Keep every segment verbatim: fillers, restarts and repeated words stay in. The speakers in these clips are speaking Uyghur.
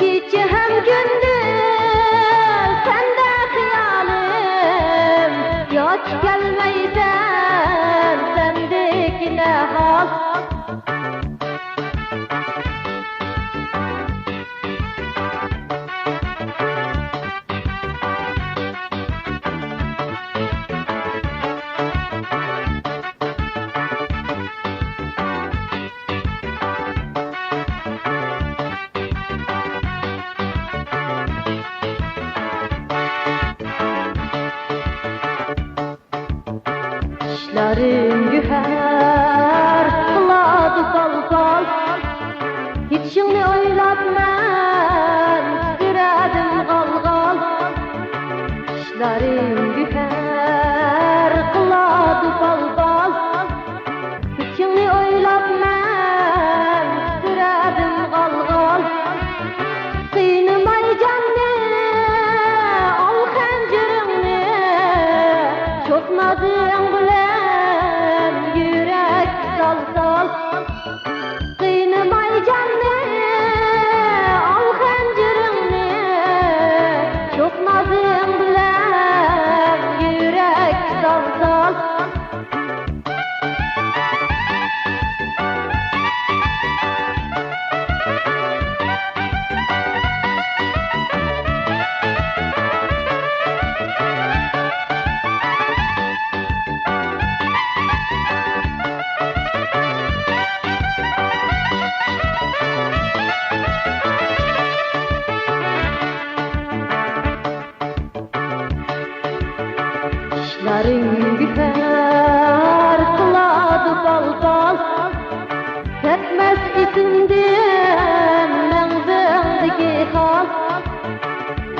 كېچە ھەم كۈندۈز سەندە خىيالىم، ياكى كەلمەيسەن سەندىكى نە ھال؟ چىشلىرىڭ گۆھەر قىلىدۇ پال-پال، كېتىشىڭنى ئويلاپ مەن تىترەدىم غال-غال. چىشلىرىڭ گۆھەر قىلىدۇ پال-پال، كېتىشىڭنى ئويلاپ مەن تىترەدىم غال-غال. قىينىماي جاننى، ئال خەنجىرىڭنى، چوقمىدىڭ بىلەن يۈرەك سال-سال. قىينىماي جاننى، ئال خەنجىرىڭنى، چوقمىدىڭ بىلەن يۈرەك سال-سال. چىشلىرىڭ گۆھەر قىلىدۇ پال-پال، كەتمەس ئېسىمدىن مەڭزىڭدىكى خال.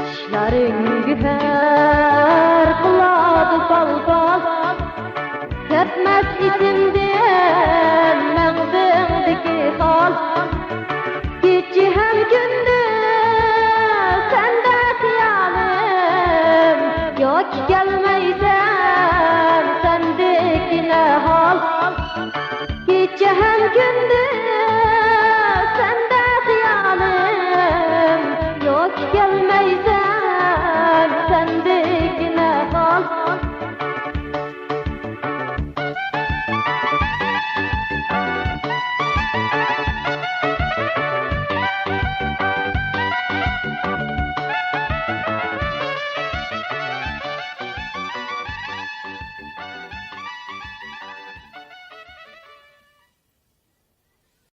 چىشلىرىڭ گۆھەر قىلىدۇ پال-پال، كەتمەس ئېسىمدىن